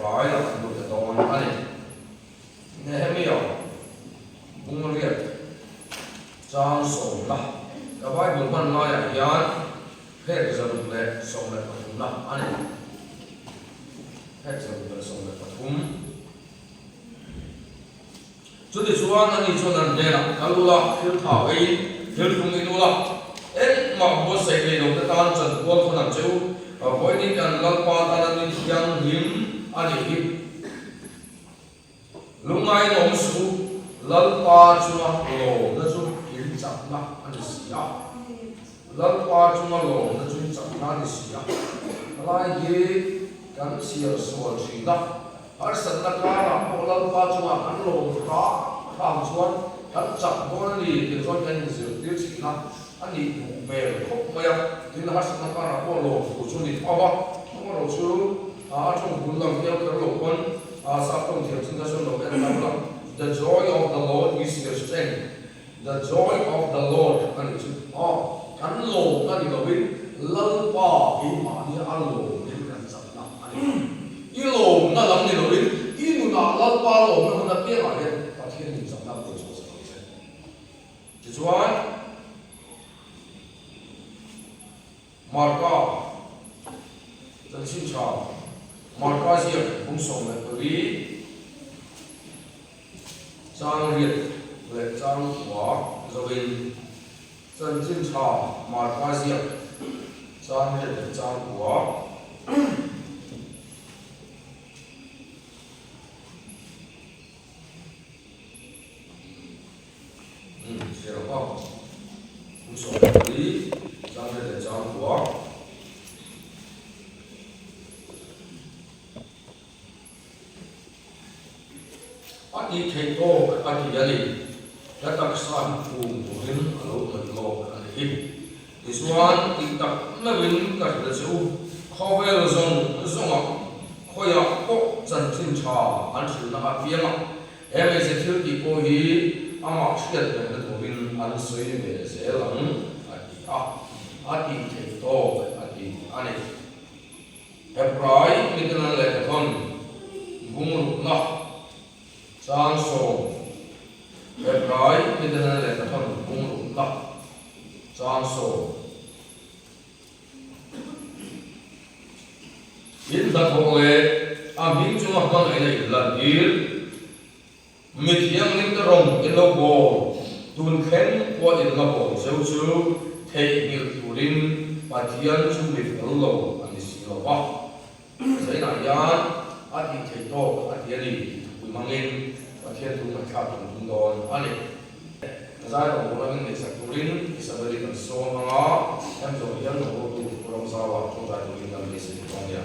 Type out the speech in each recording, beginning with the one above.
Hebrai ah kan lut ta dawn a ni. Nehemia bungriat chang sawmna ka Bible hman laiah hian phek 113 na a ni. Phek 113. Chutichuan ani chuan an hnenah, Kal ula, thil tha eiin thil thlung in ula, engmah buatsaih nei lo te tan chanpual thawn ang che u, vawiin kan Lalpa tana ni thianghlim a nih hi. Lungngai awm suh u, Lalpa chunga lawmna chu in chakna a ni si a. Lalpa chunga lawmna chu in chakna a ni si a. Helai hi kan chhiar sual thin a. Harsatna karah pawh Lalpa chungah kan lawm hrang hrang chuan kan chak dawn a ni tih chuan kan inzirtir thin a, a nih duh hmel khawp mai a. Tin, harsatna karah pawh lawm thu chu a ni tho a, amaherawh chu a tawng bul lam keu kher lo pawn sap tawng thiam chin kha chuan lo en ta ula, The joy of the Lord is your strength, the joy of the Lord a nih chu aw, kan lawmna ni lovin Lalpa keimahni a lawmin kan chakna a ni. I lawmna lam ni lovin i nunah Lalpa lawmna hmun apiangah hian Pathian in chakna a pawh chhuah sak ang che. Tichuan, Marka chanchin tha, Marka ziak bung 14, chang riat leh chang kua zoin chanchin tha Marka ziak chang riat leh chang kua. Umm hria lo aw. Bung 14, chang riat leh chang kua. A tih theih tawk a ti a ni. Ka taksa hi phum turin a lo hnawih lawk a ni hi. Tichuan, tih tak meuhin ka hrilh che u, khawvel zawng zawngah khawiah pawh chanchin tha an hrilhna apianga he hmeichhe thil tih pawh hi amah hriat rengna turin an sawi ve zel ang a ti a. A tih theih tawk a ti a ni. Hebrai miten an lehkhathawn bungrukna chang sawm Hebrai miten an lehkhathawn bungrukna chang sawm In hnathawh leh a hming chunga hmangaihna in lantir. Mi thianghlim te rawng in lo bawl, tun thleng pawh in la bawl zeu chu theihnghilh turin Pathian chu mi fel lo a ni si lo va. Zainah hian a tih theih tawk a ti a ni tih thupui hmangin Pathian thu ngaihthlak kan tum dawn a ni. Zai rawng bawlh angin ngaihsak turin Isabel-i kan sawm ang a, hem zawh hian rawngbawltu Ramzaua tawngtai turin kan beisei ta nia.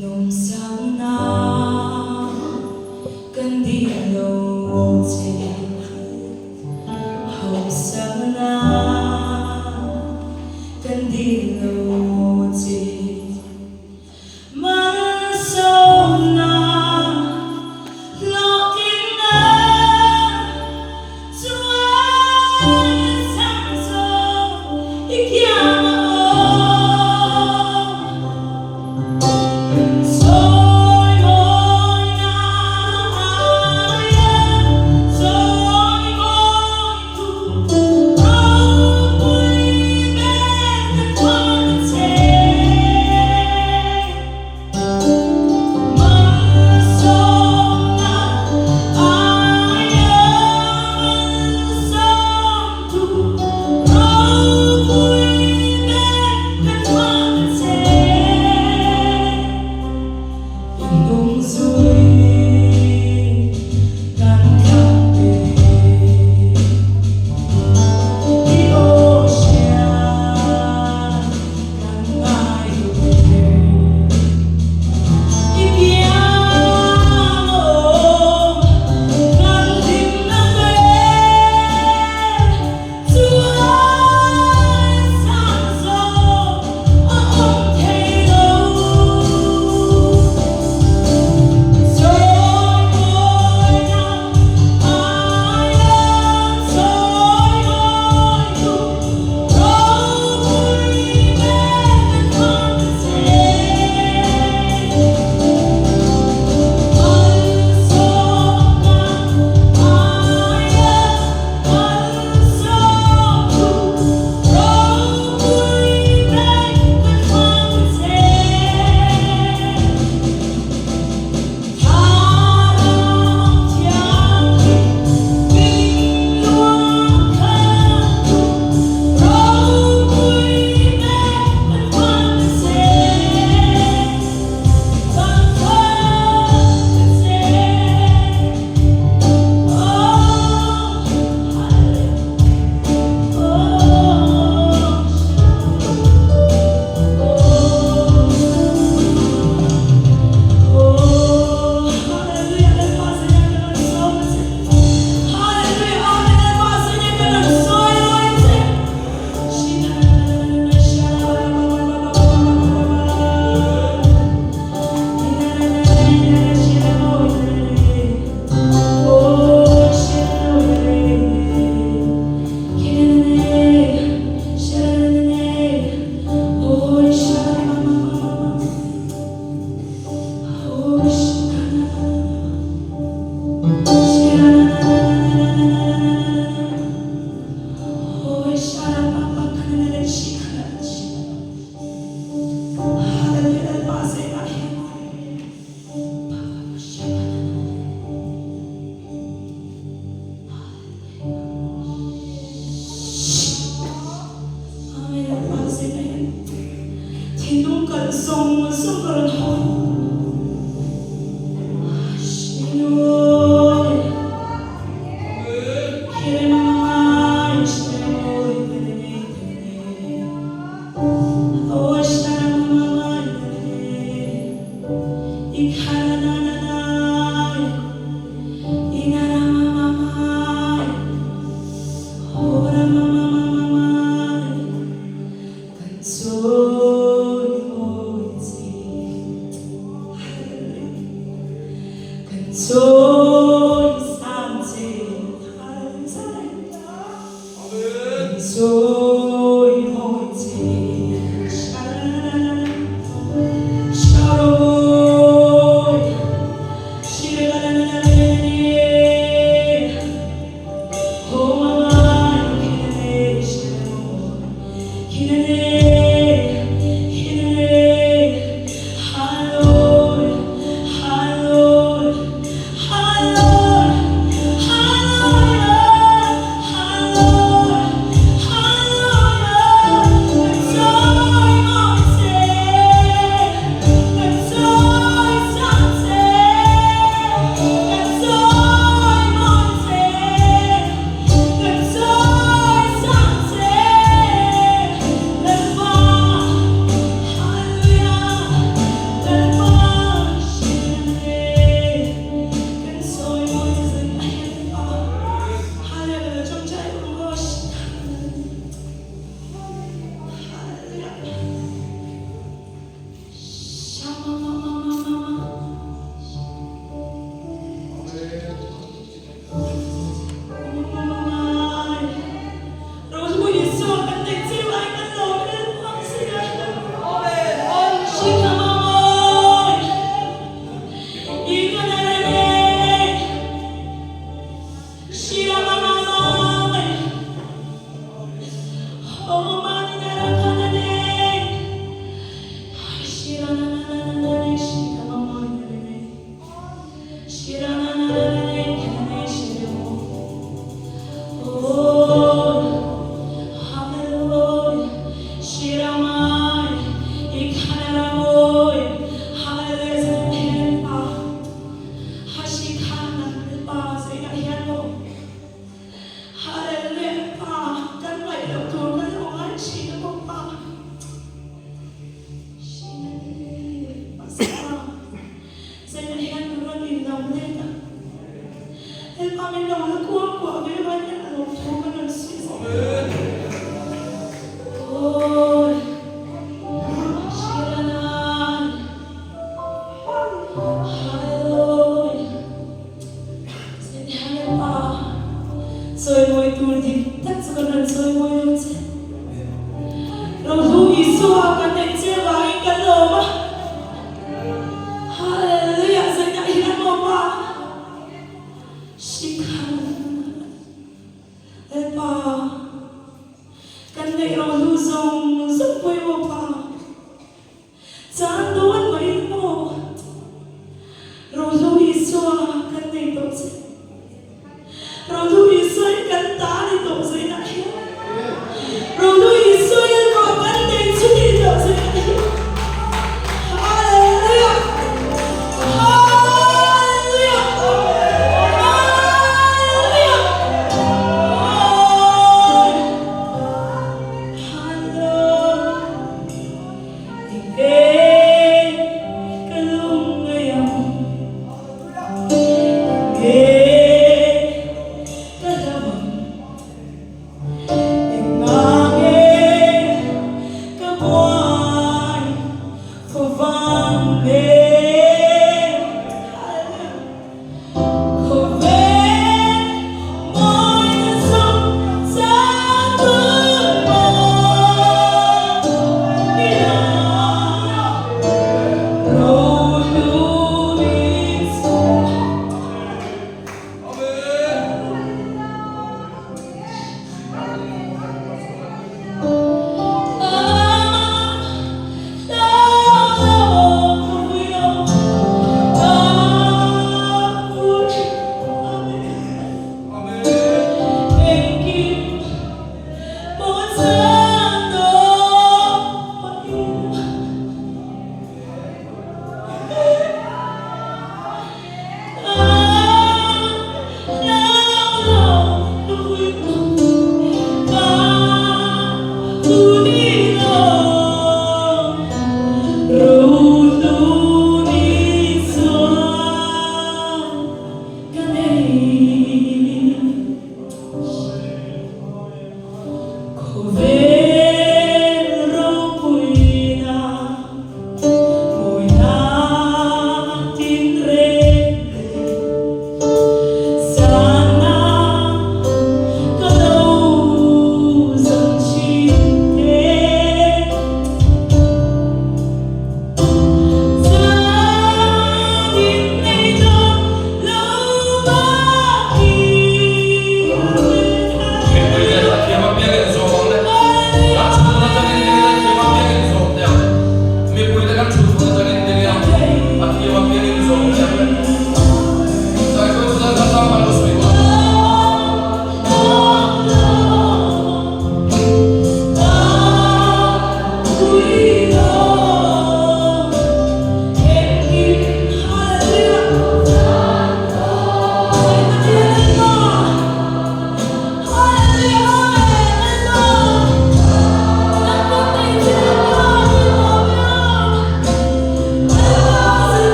Lawmsangna kan dil lo che, hausakna kan dil lo che. Malsawmna hlawhtlinna chuan kan sam zawk i kiang a awm. Sawi mawina aia sawi mawitu ropui ber ka thawn che. Malsawmna aia malsawmtu ropui. Sawi mawi che. Shalom. Sawimawi tur dik tak chu kan rawn sawimawi dawn che. Rohlu Isua kan neih che vangin kan lawm a. Hallelujah zainah hian maw Pa Shikhan Lalpa kan neih rohlu zawng zawng pawimawh Pa. Chan dawn mai maw? Rohlu Isua kan nei tawh che. Rohlu Isua hi kan ta ni tawh zainah hian. Rohlu Isua hi ruah kan nei chu ni tawh zainah hian. Hallelujah! Hallelujah! Hallelujah! Hallelujah!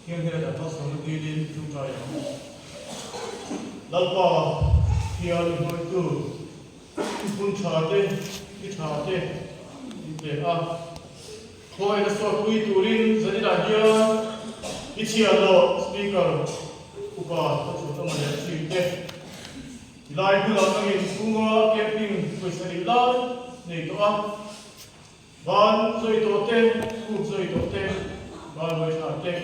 Pathian hnenah malsawmna dilin ṭawngṭai ang. Lalpa, Pathian hmangaihtu, i hun ṭha te, i ṭha te i pe a. Khawiin a sawtpui turin zaninah hian i chhiar loh Speaker upa ka chhut awm leh thin te. Tilai hmunah ka ngei chhunga camping pawisa rih lai nei tawh a, ban zawi tawh te, khuk zawi tawh te, ban vawi tha te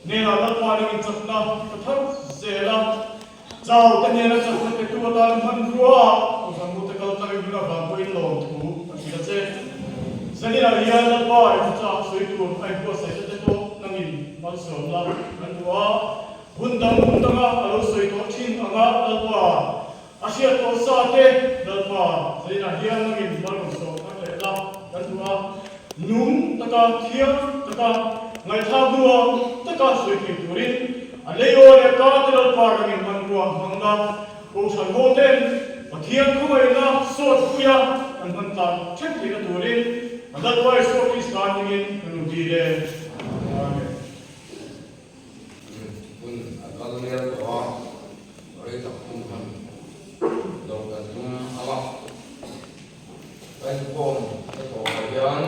hnenah Lalpa ringin chakna ka thar zel a, chau te hnena chakna petu atan hmanrua ah Kohhran mute kal tlangin hun avang pawhin lawmthu ka hrilh a che. Zaninah hian Lalpa inchah sawi tur a inbuatsaih te pawh nangin malsawmna kan duh a. Hun dang hun danga a lo sawi tawh thin anga Lalpa, a hriat tawh sa te Lalpa, zainah hian nangin mal rawn sawm thar leh la kan duh a, nung taka thiam taka ngaihthlak hnua taka sawi thei turin a lei aw leh ka te Lalpa nangin hmanrua hmang la, Kohhran ho ten Pathian khawngaihna sawt puia kan hman tlan theuh theihna turin a Lalpa Isua Krista hmingin kan lo dil e. Amen. Hun a kal vel tawh a, rei tak hun han lo kan tum ang a. Ka inkhawm ka thawhah hian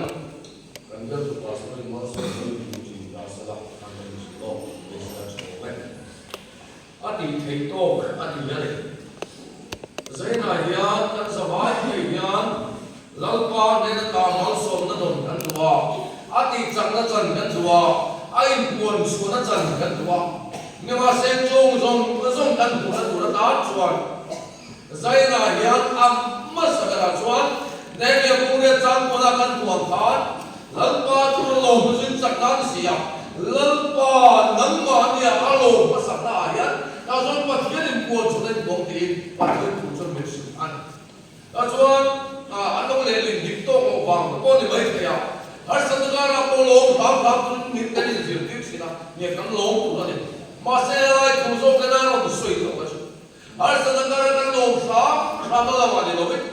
kan bialtu pastor in malsawmna min hmuh thin ta sela an rawn zui lawk beisei a tha awm e. A tih theih tawk a ti a ni. Zainah hian kan zavai phei hian Lalpa hnena ta malsawmna dawn kan duh a, a tihchakna chan kan duh a, a inpuan chhuahna chan kan duh a. Nimahse chung zawng zawng kan hmuhna tur atan chuan Zainah hian a hmasa berah chuan Nehemiah kungriat changkuala kan hmuh ang khan Lalpa chu a lawm hmasa in chakna a ni si a, Lalpa nangmah nia a lawm hmasakna ah hian tah chuan Pathian inpuan chhuahna inpuang tiin Pathian thu chuan min hrilh a ni. Tah chuan an lo lehlin dik tawk loh vang te pawh a ni mai thei a, harsatna karah pawh lawm hram hram chu min kan inzirtir thin a, nge kan lawm tur a ni. Mahse lai thu zawk ena rawn sawi tawh ka chu. Harsatna karah kan lawm hram hram a lamah ni lovin,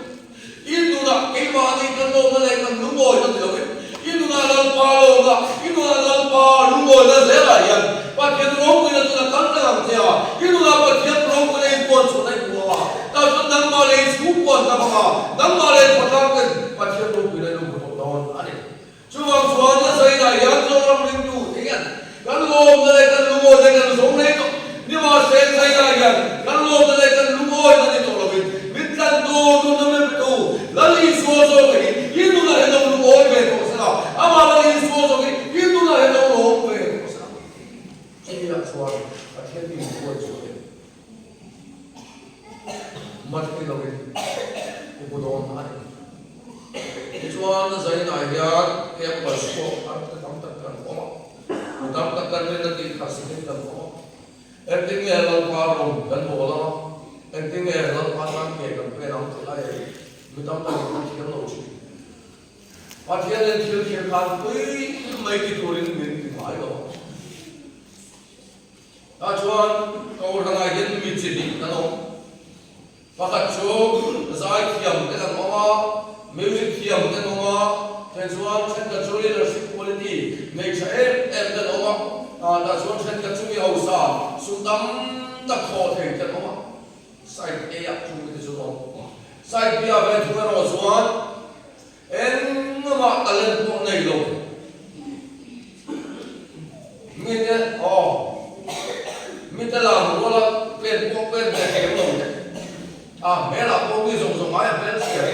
i nunah keimahni kan lawmna leh kan lungawina ni lovin, i nunah Lalpa lawmna, i nunah Lalpa lungawina zelah hian Pathian ropuina chuan a kal tlang ang che a, i nunah Pathian ropuina inpuan chhuahna i hmu ang a, tah chuan nangmah leh i chhungkuan tam ang a, nangmah leh khawtlang ten Pathian ropuina i lo hmu tawh dawn a ni. Chuvang chuan a zainah hian Zoram ringtu te hian kan lawmna leh kan lungawina kan zawng rei tawh. Nimahse zainah hian kan lawmna leh kan lungawina ni tawh lovin min tlantu, nunna min petu Lal Isua zawk hi i nunah hian lo lungawi ve tawh sela, amah Lal Isua zawk hi i nunah hian lo lawm ve tawh sela. Chutiang chuan Pathian min hruai chu a ni. Mathei lovin i hmu dawn a ni. Tichuan Zainah hian campus pawh an ti tam tak kan awm a, mi tam tak kan rinna tih kha sikin kan awm a. Engtin nge Lalpa rawng kan bawl ang a, engtin nge Lalpa tan ke kan pen ang tih lai hi mi tam takin kan thiam lo thin. Pathianin thil thlir khan pui mai ti turin min ti ngai lo a. Tah chuan Kohhranah hian mi chi hnih kan awm. Pakhat chu zai thiam te kan awm a, music thiam te kan awm a, then chuan thenkhat chu leadership quality nei tha em em te an awm a, tah chuan thenkhat chu mi hausa sum tam tak thawh thei te an awm a. Side A ah chung te chu an awm. Side B ah ve thung erawh chuan Engmah talent pawh nei lo. Mite aw mite lam ruala pen pawh pen ve thiam lo te a hmelah pawh mi zawng zawng ai a hmel chhia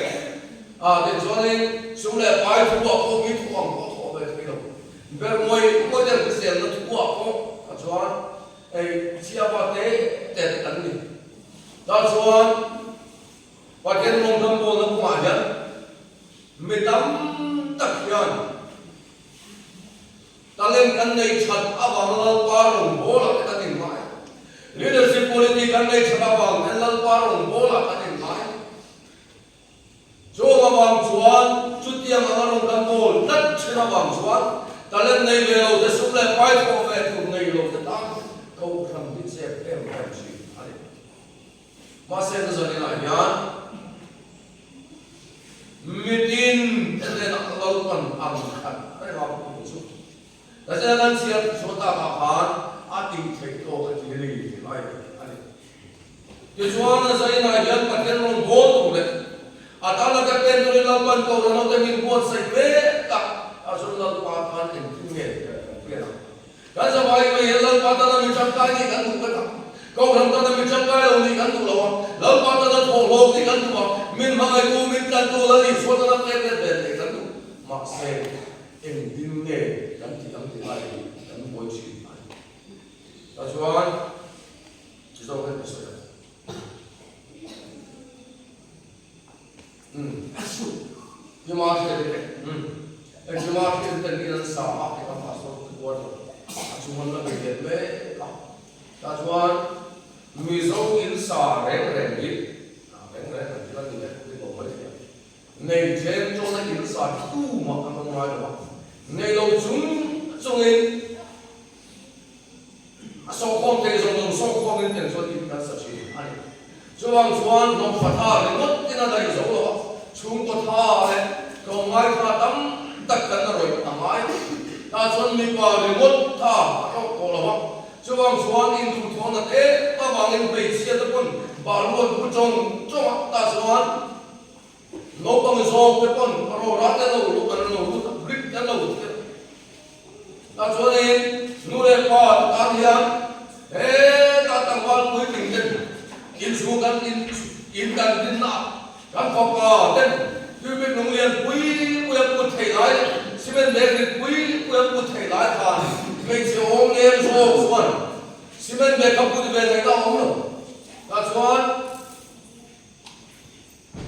a tichuanin sum leh pai thuah pawh mi thu ang pawh thawh ve thei lo. Ber ngawi ngawi der hriselna thuah pawh a chuan ei chhiava te te an ni. Tah chuan. Pathian lawmdam bawlna kawngah hian mi tam tak hian talent kan nei that avanga Lalpa rawngbawlah te kan inngai a, leadership quality kan nei that avang hian Lalpa rawngbawlah kan inngai a. Chung avang chuan chutiang anga rawn kan bawl tlat thin avang chuan talent nei ve lo te, sum leh pai thawh ve tur nei lo te tan Kohhran hi chep em em thin a ni. Mahse ka zaninah hian mitin te hnenah Lalpan ang khat reng a hmu chu. Tazia kan chhiar chhuah takah khan a tih theih tawk a ti a ni tih lai a ni. Tichuan a zainah hian Pathian rawn bawl tur leh a tana ka pen turin Lalpan Kohhran hote min buatsaih mek a, a chuan Lalpa tan engtin nge kan pen ang? Kan zavai mai hian Lalpa tana mi tangkai nih kan duh vek a, Kohhran tana mi tangkai lo nih kan duh lo a, Lalpa tana thawhlawm nih kan duh a, min hmangaihtu, min tlantu Lal Isua tana pek let ve theih kan duh. Mahse, engtin nge kan tih ang tih lai hi kan buai thin a ni. Tichuan. Chi zawk hian ka sawi a. Umm. Kima hriat te umm. Eng kima hriat te ni an sa a hei ka pastor te quarter a chung an la bei leh mek a. Tah chuan Mizo in sa reng reng hi reng reng an thil a ni leh bik lo mai thei a. Nei tlem chuan a in sa hi tumah an awm ngai lo a. Nei lo chung chungin A sawhkhawm thei zawng zawng sawhkhawmin tel chuan in kan sa thin a ni. Chuvang chuan hnawmfa tha ringawt in a daih zo lo a, chhungkaw tha leh tlawmngai tha tam tak kan la rawih a ngai. Tah chuan mipa ringawt tha a hlawk tawh lo a, chuvang chuan induhthawhna te avangin hmeichhia te pawn balu an pu chawng chawng a, tah chuan naupang zawk te pawn rawra te lo an lo lut a, brick te an lo lut a. Tah chuanin nu leh pa te tan hian hetah tlangval puitling ten inchhung kan in in kan dinna kan fapa ten tuipik lung lian pui pui an put theih lai leh cement bag rit pui pui an put theih lai khan hmeichhe awm lem zawk chuan cement bag kha put ve ngaihna a awm lo. Tah chuan.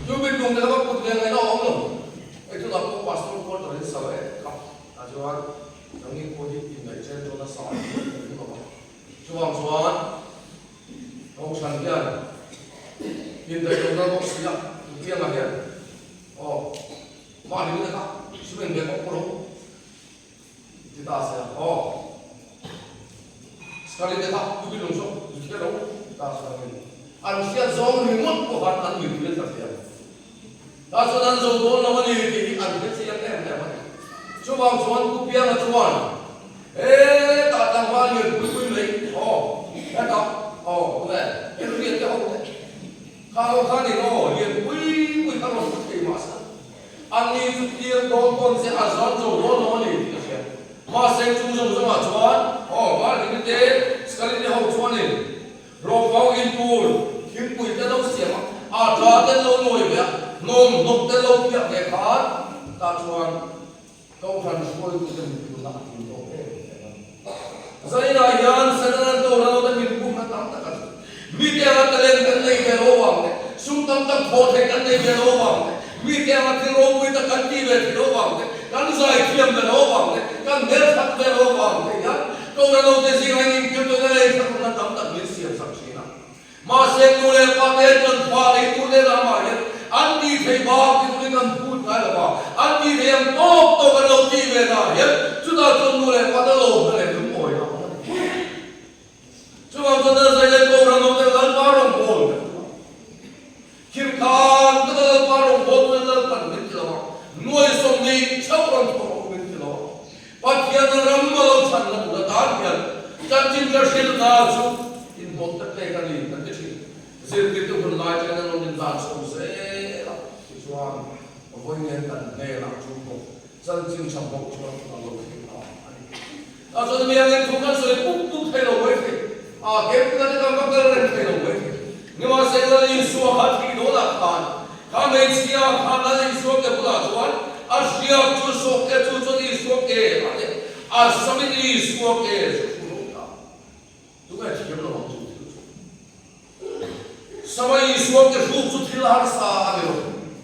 Tuipik lung te kha va put ve ngaihna a awm lo. Hei tunah pawh pastor quarter in sa leh kha tah chuan nangni pawh hi ingaihchen dawn a sa ang tih ka ring lo a. Chuvang chuan Kohhran hian indaih lo na bawk si a, tutiangah hian aw mahni te kha cement ve bawk pawh lo ti ta se a aw Skali te kha tuipik lung saw zu thia lo ti ta se angin an hriat zawng ringawt pawh khan an mipui an tla thei ang. Tah chuan an zo dawn lo a ni tih hi an hre chiang em em a ni. Chuvang chuan Pu Pianga chuan, Hetah tlangval lian pui pui mai, aw, hetah, aw, tunge, Henry-a te ho te, kha ho khan in aw, lian pui pui kha rawn pu thei mahse, an ni chu tir dawn pawn che a zawn zo dawn lo a ni tih ka hria. Mahse chung zawng zawngah chuan, aw, Margini te, Scully te ho chuanin, Rawhfau intur thingpui te lo siam a, a tla te lo nawi ve a, hnawm hnawk te lo phiah ve khan tah chuan Kohhran hruaitute mipuna a tling tawk em em a ni. Zainah hian Setanan Kohhran hote mipuna tam tak a tling. Mite anga talent kan nei ve lo vang te, sum tam tak thawh theih kan nei ve lo vang te, mite anga thil ropui tak kan ti ve thei lo vang te, kan zai thiam ve lo vang te, kan hmelthat ve lo vang te hian Kohhran hote zingah in inkiltawihna leh inthlahrunna tam tak min siam sak thin a. Mahse nu leh pa te kan fa neitu te ramah hian an tih theih bak ti turin kan phut ngai lo va, an tih theih ang tawk tawk an lo tih ve na hian chutah chuan nu leh pa te lawmna leh lungawi a awm a ni. Chuvang chuan Nazareth leh Kohhran hote Lalpa rawngbâwl kan tu a. Khirhkhan taka Lalpa rawngbâwl turin Lalpan min ti lo a, nuai 20 theuh rawn thawh rawh u min ti lo a. Pathian ram a lo chhanna tur atan hian chanchin ka hrilhna chu inhmawlh ta pek a ni kan ti thin. Zirtirtu hun lai ṭhen an rawn indan chho zel a, tichuan vawiin kan hnenah chu pawh chanchin ṭha bawk chuan a lo thleng ta a ni. Tah chuan miangin thu kan sawi pup pup thei lo mai thei a, kemna te kan va kal reng thei lo mai thei. Nimahse Lal Isua kha thih dawnah khan kha hmeichhia khan Lal Isua ke bulah chuan a hriak chu sawk e chu chuan Isua ke a ti a, samin Isua ke chu thu lo ta. Tunge thiam lo ang chu thil chu? Sama Isua ke hruk chu thil harsa a ni lo.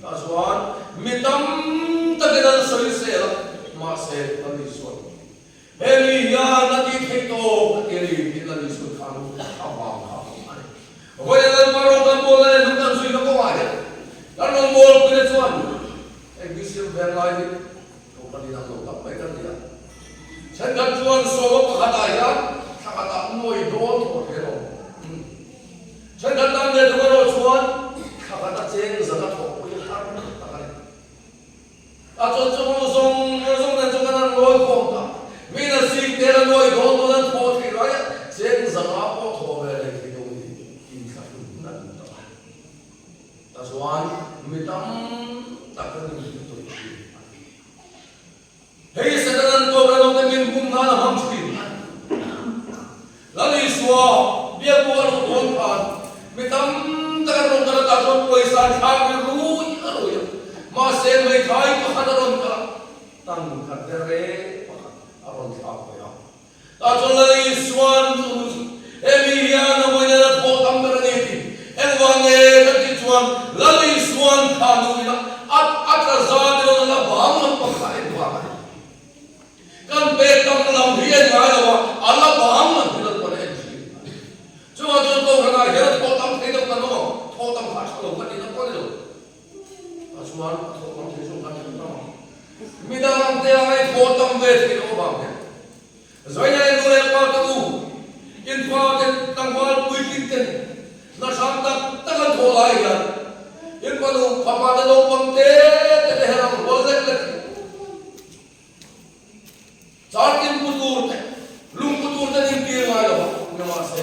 Tah chuan mi tam takin an sawi sel a, mahse Lal Isua He mi hian a tih theih tawk a ti a ni tih Lal Isua khan a vang kha a ni. Vawiin Lalpa rawng kan bawl na leh hnung kan zui na kawngah hian kan rawngbâwl puite chuan hei bisiam veng lai hi kohhran inang lo tak mai kan ni a. Thenkhat chuan sawma pakhatah hian thla khatah nuai dawn thaw thei lo. Thenkhat tan leh thung erawh chuan thla khata cheng zan a thawhpui har tak a ni. A chuan chu zawng zawng nen chuan kan han ngawi khawm ta. Mi na si. chuan pawisa an thlak ri rui rui a, mahse hmeithai pakhat a rawn kal a, tangka te reng pakhat a rawn thlak ve a. Tah chuan Lal Isuan chu nu chu he mi hian a vawiin a thawh tam ber a ni tih engvang nge kan tih chuan Lal Isuan kha nu ina a a tla za deuh a la bang lampang kha en vang a ni. Kan pek tam lam hi en ngai lo a, a la bang lam hi Lalpan a en thin a ni. Chuvang chuan Kohhranah hian a thawh tam thei deuh kan awm ang, thawh tam kha a tha lo ka tihna pawh a ni lo. Tah chuan a thawh tam thei zawk kan tih tam ang. Midang ang te anga i thawh tam ve theih loh avang hian Zainai nu leh pa te u, in fa te tlangval puitling ten hna hrang tak tak an thawh lai hian in fanu fapa te naupang te te te hian an rual lek lek hi. Chartin pu tur te, lung pu tur ten in tir ngai lo a, nimahse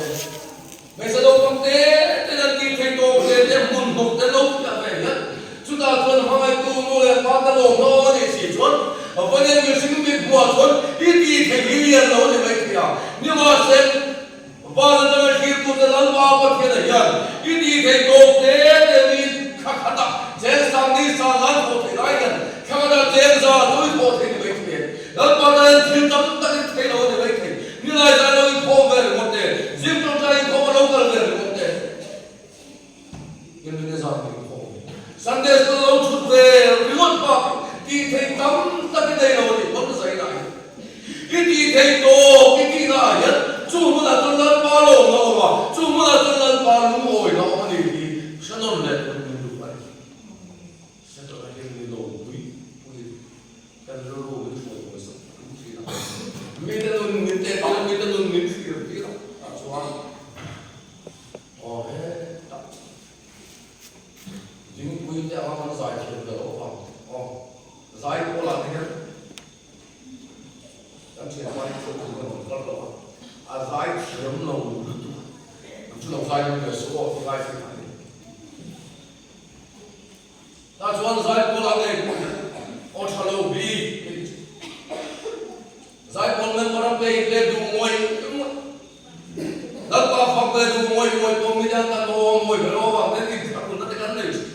hmeichhe naupang te ten an tih theih tawk ve te hmun hnawk te lo phiah ve hian chutah chuan hmangaihtu nu leh pa te lawm na awm a nih si chuan vawiin mihring mit hmuah chuan i tih theih hi lian lo a ni mai thei a, nimahse van atanga thlirtu te Lalpa Pathiana hian i tih theih tawk te te mi thla khat a cheng sang ni sang an thawh theih lai hian thla khat a cheng za chu i thawh theih ni mai thei e. Lalpa tan thil tam tak in thei lo a ni mai thei. Nilai zai lo inkhawm ve ringawt te, zing tawngtai inkhawm a lo kal ve ringawt te, Inrinni zan ka inkhawm ve. Sunday school a lo thut ve ringawt bak tih theih tam tak i nei lo a ni pawn zainah hian. I tih theih tawp i tihna ah hian chu hmunah chuan Lalpa lawm a awm a, chu hmunah chuan Lalpa lungawi a awm a ni tih hre nawn leh pawn min duh a ni. Setana hian mi lawm pui pui kan rilru min hruai hawi sak tum thin a, mite nun min teh tir a, mite nun min thlir tir a, tah chuan aw hetah dingpui te anga kan zai thiam ve loh avang aw zai pawlah te hian kan thianpa hi chu kan rawn kal lo a, a zai thiam lo lutuk ang chu lo zai lam ve suh aw ti lai thei mah ni. Tah chuan Zaipawl a ngei pawh hian aw tha lo bik a ti thin. Zaipawl member a pei ve duh ngawih ngawih, Lalpa fak ve duh ngawih ngawih pawh mi dang kan aw mawi ve lo avang ten inthlahrunna te kan nei thin.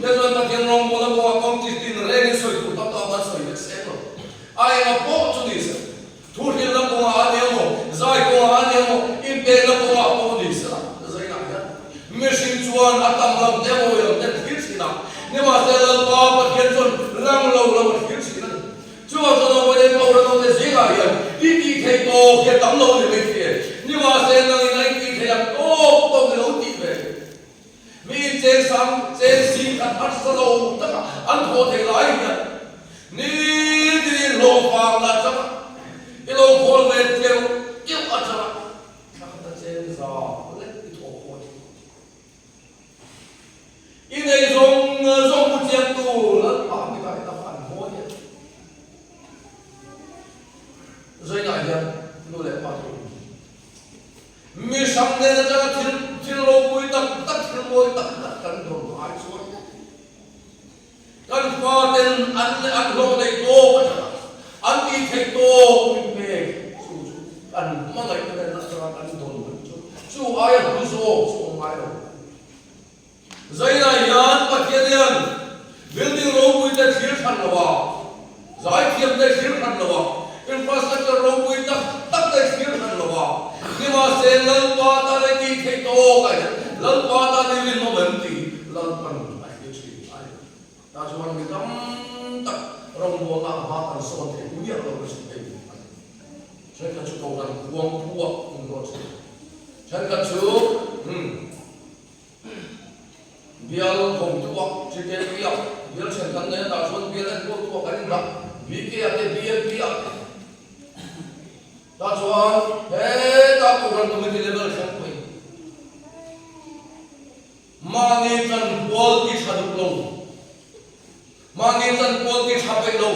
Te chuan Pathian rawngbawlna kawngah kawng chi tin rengin sawi tur tam tak an sawi vek seng lo. A enga pawh chu ni se, Thu hrilhna kawngah a ni emaw, zai kawngah a ni emaw, inpekna kawngah pawh ni se la, zainah hian mihring chuan a tam lam te mawi lam te thlir thin a, nimahse Lalpa Pathian chuan lang lo lam a thlir thin a ni. Chuvang chuan Awmawia Paula naute zingah hian i tih theih tawk hi a tam lo a ni mai thei e, nimahse nangin a i tih theih ang tawk tawk i lo tih ve. Mi incheng sang cheng zing khat harsa lo taka an thawh theih lai hian nitin hlawh vang la atanga i lo khawl ve tleuh keuh atanga thla khat a cheng za lek i thawh pawh a thih. I nei zawng zawng mu chiang tu Lalpa mitah i taka an mawi a. Zainah hian nu leh pa te Mi hrang nen atanga thil thil ropui tak tak, thil mawi tak tak kan dawn ai chuan kan faten an an hlawh neih tawk atanga an tih theih tawk min pek chu chu kan hmangaihna nen atanga kan dawn man chu chu aia hlu zawk chu awm ngai lo. Zainah hian Pathian hian building ropui te thlir hran lo a, zaithiam te thlir hran lo a, infrastructure ropui tak tak te thlir hran lo a, nimahse Lalpa tan ei tih theih tawk ah hian Lalpa tan i rinawm em tih Lalpan a thlir thin a ni. Tah chuan mi tam tak rawngbawlna a hma kan sawn theih miah lo ka chhun thei a ni. Thenkhat chu kohhran khuang phuah in ruat thin. Thenkhat chu umm. Bial Hawngtuah, GKP-ah bial then kan nei a, tah chuan bial enkawltuah kan indah, BK-ah te, BLP-ah te. Tah chuan hetah Kohhran Committee level thleng pawhin mahni chanpual ti tha duh lo, mahni chanpual ti tha peih lo,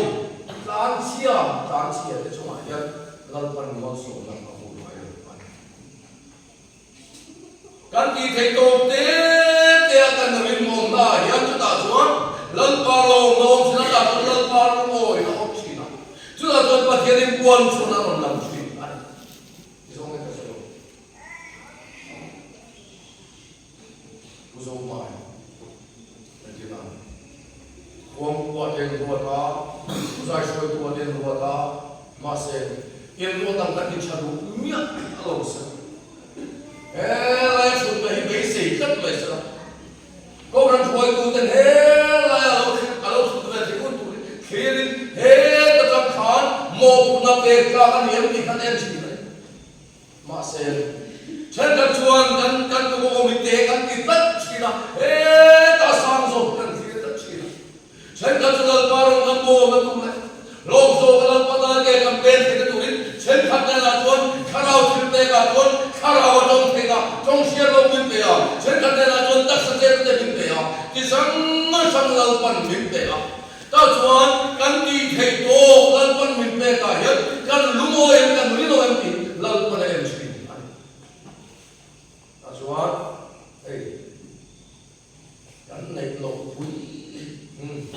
tlanchhia tlanchhia te chungah hian Lalpan malsawmna a hmuh ngai lo a ni. Kan tih theih tawp te te a kan rinawmna ah hian chutah chuan Lalpa lawm a awm thin a, tah chuan Lalpa lungawi a awm thin a, chutah chuan Pathianin puan chhun a rawn lang thin a ni. Ti zawng in ka sawi lo. Pu Zopa hi. Mahse, inruat ang kan intha duh miah a lo sa. He lai chhunna hi beisei tlat mai sela. Kohhran hruaituten he laia lo a lo chhun ve thei hun turin thlirin heta tang khan mawhphurhna pek tlak a ni em tih khan en thin a ni. Mahse, thenkhat chuan kan kan tum awm i te kan ti tlat thin a, heta sang zawk kan thlir tlat thin a. Thenkhat chu Lalpa rawng kan bawm a tum leh lawm zawk a Lalpa tan nge kan pen theihna turin thenkhat hnenah chuan thlarau thil pekah chuan thlarau a tawng theihna tawng hriat lo min pe a, thenkhat hnenah chuan taksa chet te min pe a, ti hrang hrang Lalpan min pe a. Tah chuan kan tih theih tawk Lalpan min pekah hian kan lungawi em kan rinawm em tih Lalpan a en thin a ni. Tah chuan hei. Kan neih loh pui umm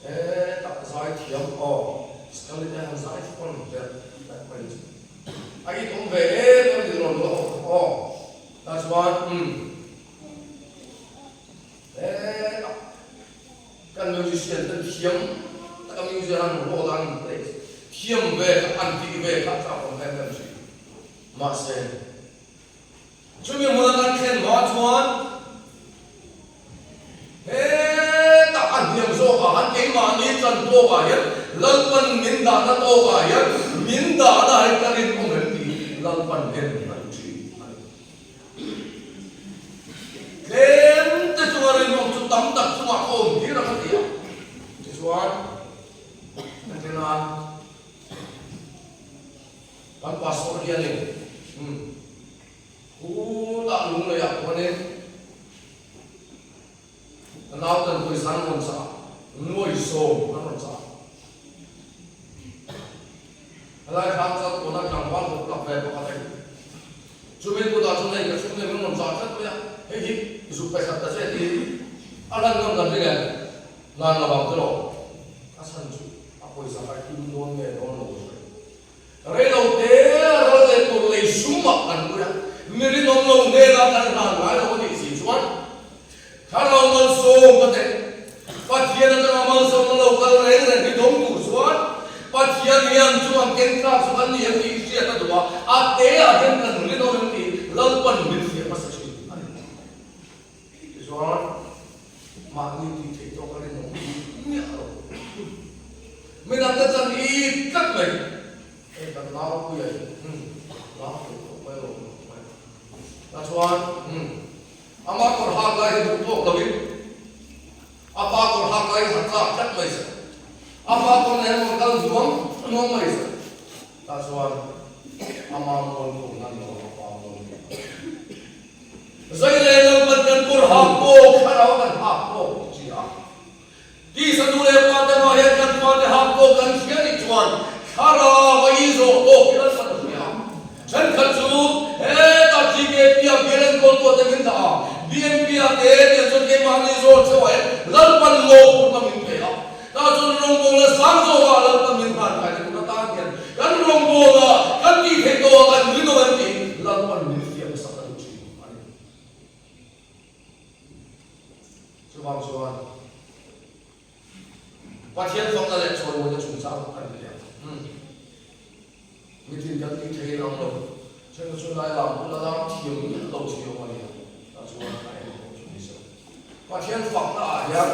hetah zai thiam aw Scully te han zai fawn ber ber mai chu a it awm ve em em ni rawn luah aw aw tah chuan umm hetah kan musician ten thiam taka music an rawn an play thiam ve kha an tih ve kha a chak awm em em thin mahse Chumi hmuna kan thlen hma chuan hetah a hniam zawkah han keimahni chan tawkah hian Lalpan min dahna tawkah hian min dahna hi ka rinawm em tih Lalpan en a duh thin a ni. Tlem te chunga rinawm chu tam tak chungah ka awm tir ang a ti a. Tichuan, entirnan, Kan pastor hianin umm khutah lungleiah khuanin ka nauten pawisa an rawn chah a, nuai sawm an rawn chah a. Helai thlang chuan tuna tlangval hawp lak ve pakhat a ni. Chumi kutah chuan hei ka chhungte min rawn chah tlat mai a, hei hi zuk pe khat ta che tiin a lan ngam kan ring em? Nan lo ang tiraw? A chhan chu a pawisa kha him dawn nge dawn lo hre. Rei lo te ral leh tur lei sum ah kan pui a, mi rinawm lo hnenah kan hlan ngai lo a nih si chuan Thlarau malsawm ka teh. Pathian atanga malsawmna lo kal reng reng hi dawng tur chuan Pathian hian chu an ken tlak chu kan ni em tih hriat a duh a, a te ah hian kan rinawm em tih Lalpan min hriat hmasa thin a ni. Tichuan mahni tih theih tawk a rinawm miah lo. Midangte chan i tlat mai. Hei kan naupuia hi umm nau theih tawh mai lo mai. Tachuan umm ama kawr hak lai hi duh tawk loin a pa kawr hak lai hi han tlak tlat mai se. A pa kawr nen rawn kal nuam nuam mai se. Tachuan ama mual pawh nan lo a pa mual pawh nan. Zai leh Lalpan kan kawr hak tawk thlarau kan hak tawk ti chi a. Tisa nu leh pa te mah hian kan fate hak tawk kan hria nih chuan thlarau a inzawh tawk hi Lalpan a hria. Thenkhat chu heta GKP a bial enkawl tuah te min dah a, BNP ah te tiang chuan keimahni zawl cheuh ah hian Lalpan mawhphurhna min pe a. Tah chuan rawngbawlna sang zawkah Lalpan min hlan kai ta tur atan hian kan rawngbawlna kan tih theih tawh a kan rinawm em tih Lalpan min fiah hmasak a duh thin a ni. Chuvang chuan Pathian fakna leh chawimawina chungchang kan ti leh ang. Mitin kan tih thei in ang lo. Chhengkaw chu lai lam bula lam thiam miah lo chi awm a nia. Tah chuan a en pawh chu ni se. Pathian fakna ah hian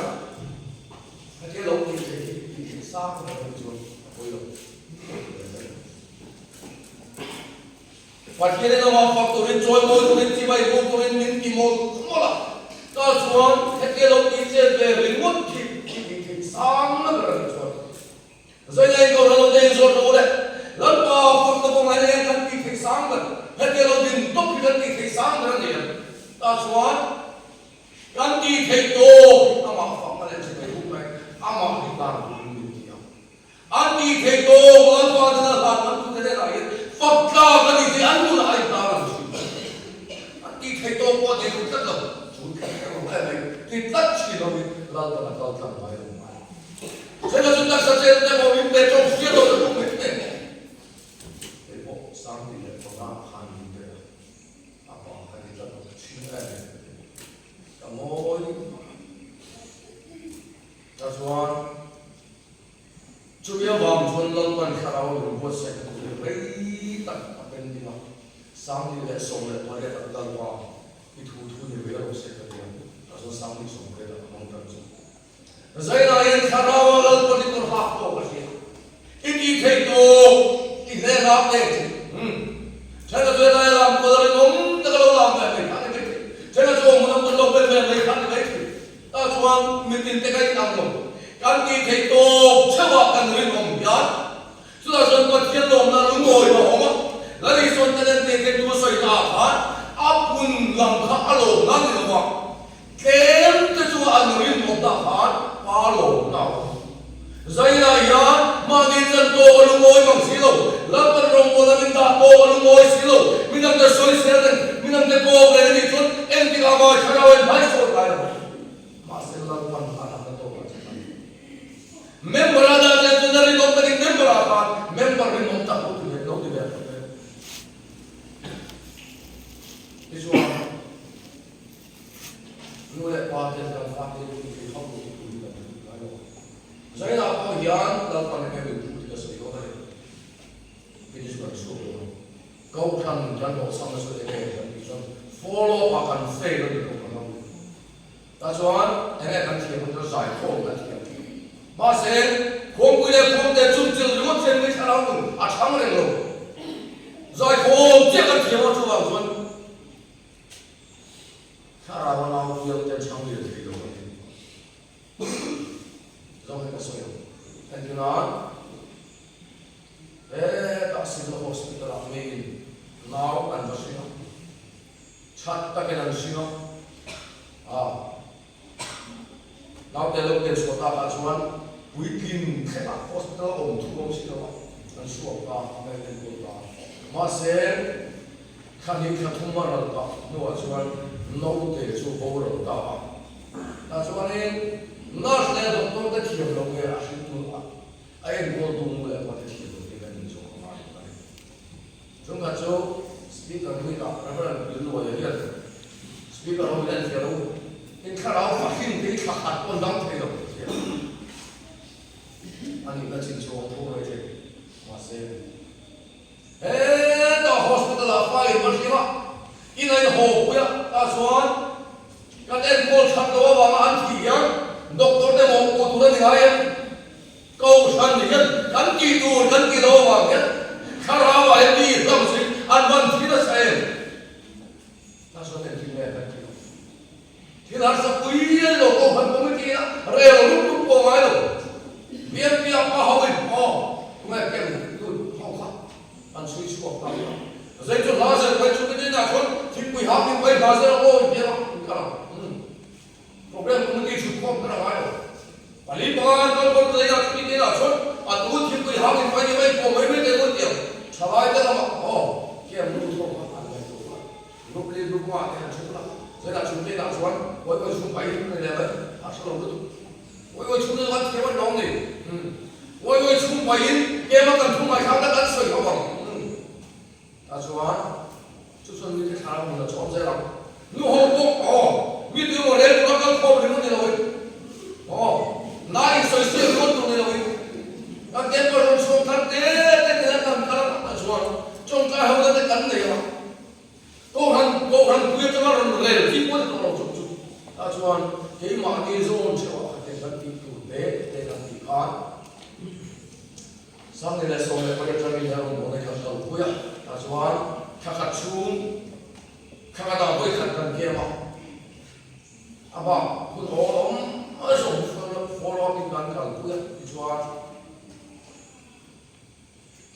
hetia lo tih theih hi tih theih sang ber hi chuan a pawi lo. Pathian in amah fak turin, chawimawi turin, chibai buk turin min ti mawlh mawlh a. Tah chuan hetia lo tih chet ve ringawt hi tih theih sang ber a nih chuan. Zailai ko hla lo te in zawt rawh u le. Lalpa fakna kawng ah hian kan tih theih sang ber, hetia lo din tawp hi kan tih theih sang ber a ni ang. Tah chuan kan tih theih tawp hi amah fakna leh chibai buk mai, amah hi dan turin min ti ang. An tih theih tawp Lalpa nena hlan man tute hnenah hian fak tlak a ni tih an nunah a intar ang thin. An tih theih tawp pawh a ti duh tlat lo. Chu thil erawh em mai ti tlat thin loin Lalpan a kal tlang ngai lo mai. Chhena chu taksa chen te pawh min pe tawk hriat lo te pawh min pe. Kei pawh Sangti leh Panga khan min pe a, a pa ka ti tlat lo, ka chhing em em ka ti. Ka ngawi hmak a. Ta chuan chumi avang chuan Lalpan thlarau lo. buatsaih na tur hi rei tak a pending a, 1018 ah Lalpa i thu thu ni ve rawh se ka ti a, tah chuan 1018 ah a hmang tan chu. Zainah hian thlarau a Lalpa ni tur hak tawk a hria. I tih theih tawk i hne hlak hle che. Umm. Then a chu helai lam kual a rinawm tak a lo lam ve mai kha a ni mai thei. Then a chu awm hmun a hmun lo bet ve mai kha a ni mai thei. Tah chuan mitin te ka inang lo. Kan tih theih tawk theuhah kan rinawm hian chutah chuan Pathian lawmna lungawi a awm a. Lal Isuan talent te te tu a sawi naah khan a pun lam kha a lawmna ni lo va. Tlem te chu an rinawm dah khan pa lawm na awm. Zainah hian mahni chan tawk a lungawi mang si lo, Lalpan rawngbawlna min dah tawk a lungawi si lo, midangte sawisel reng, midangte kawk reng a nih chuan engtikah mah thlarau in hmai sawi ngai lo. Mahse Lalpan a dahna tawkah che khan member a dah che chuan a rinawm takin member ah khan member rinawm tak lo ti ve lo ti ve ang ve. Tichuan. Nu leh pa te kan fate hi thil hauh lo tur hi kan hmu ngai lo. Zainah pawh hian Lalpan enge min phu tih ka sawi dawn a ni. Finish kan chhuak lo a. Kohhran kan hlawhchham na chu enge kan tih chuan follow up ah kan fail a ni kohhran ho hi. Tah chuan enge kan thiam ang chuan zaikhawm kan thiam. Mahse khuangpui leh khuangte chumchil ringawt hian mi thlarau nun a chhang reng lo. Zaikhawm chiah kan thiam a chuvang chuan Thlarau a nau fiam ten chhang lian thei lo a ni. Zawng hi ka sawi ang. Entirnan, hetah Civil Hospital ah miin nau an va hring a, that takin an hring a, ah, naute lo pian chhuah takah chuan puitling thlengah hospital a awm thu awm si lo a, an suak ta, an enkawl ta. Mahse, Thla hnih thla thum a ral tak hnuah chuan naute chu boral ta a. Tah chuanin nurse leh doctor te thiam lo nge a hring tur a a enkawltu nu leh pa te thiam lo tih kan inzawm a ngai a ni. Chungkhat chu speaker hlui-ah Reverend Pilluaia hian speaker ho in en fiah lo in thlarau fahrin te hi thla khat pawn dang thei lo tih a a nihna chin chu awm tho mai thei mahse Hetah hospital ah fa in va hlim a, in a in haw pui a, tah chuan kan enkawl that loh avanga an thih hian doctor te mawhpuh tur a ni ngai em? Kohhran hian kan tih tur kan tih loh avang hian thlarau ah hian mi hlam zui an van thi nasa em? Tah chuan engtin nge kan tih loh? Thil harsa pui a ni lo, Kohhran committee a rel rup rup pawh ngai lo. Biakpiak pa ho in aw tunge kem lut ho kha an chhui chhuak ta a. Zei chu hla zel pai chu mi inah chuan thingpui hak in pai hla zel a aw in biak a in kal ang. Umm program committee chhut khawm kher a ngai lo. Pali panga an kal kawm zei ah chu mi inah chuan a tu thingpui hak in pai ni mai pawh mai mai te dawn tiang thalai te lamah aw kem lut ho kha an ngaih tur a. Group li group nga te an hre phawt a, zainah chhung te inah chuan awi awi chhung pai a ni leh mai, a hre lo lutuk. Awi awi chhung te chuan thiam an lawm ni. Umm. Awi awi chhung paiin tlema kan thu ngaihthlang tak an sawi ho ang. Umm. Tah chuan chu chuan mite thlarau hmun a chawm zel ang. Nu ho pawh aw mi tu emaw rel tura kal khawm ringawt ni loin aw nai insawi siam ringawt tur ni loin kan temple rawn chhuak thar te te nena kan kal ang tah chuan tawngtai ho na te kan nei ang a. Kohhran Kohhran pui atanga rawn rel chi pawh ni tawh lo chawp chu tah chuan keimahni zawn theuh ah khatin kan tih tur te te kan tih khan 2018 atangin he rawn bawlna hi kan kalpui a, tah chuan thla khat chhung thla khat ah vawi khat kan kem a, a bak hun awl awm mai zawng follow up in kan kalpui a tichuan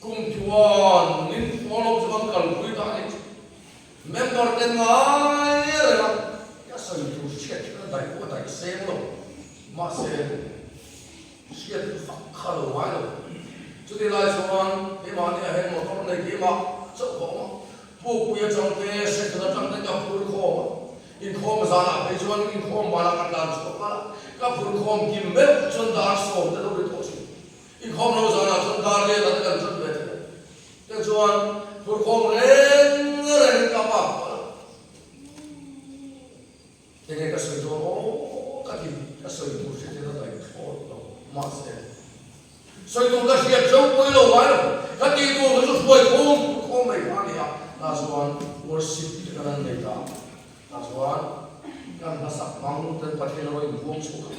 Kum chuan min follow chu kan kalpui ta a ni. Member te ngai reng a, ka sawi tur hriat hi ka daih pawh a daih seng lo. Mahse, hriat chu fak kha lo ngai lo. Chuti lai chuan keimahni ah hian motor nei keimah chauh ka awm a, Pukpui atang te, Section atang te ka phur khawm a. Inkhawm zanah phei chuan inkhawm banah ka tlan chhuak nghal a, ka phur khawm kim meuh chuan dar sawm te lo ri tawh thin. Inkhawm lo zanah chuan dar lian an kan ṭan ve thei a, tichuan phurkhawm reng rengin ka pa kual a, enge ka sawi dawn aw ka ti, ka sawi tur hriat hian a daih thlawt lo, mahse sawi tur ka hriat zo pawih lo ngai lo, ka tih tur. ni a, tah chuan worship te kan han nei ta a, tah chuan kan hmasak hmang ten Pathian a rawn inbuang chhuak a,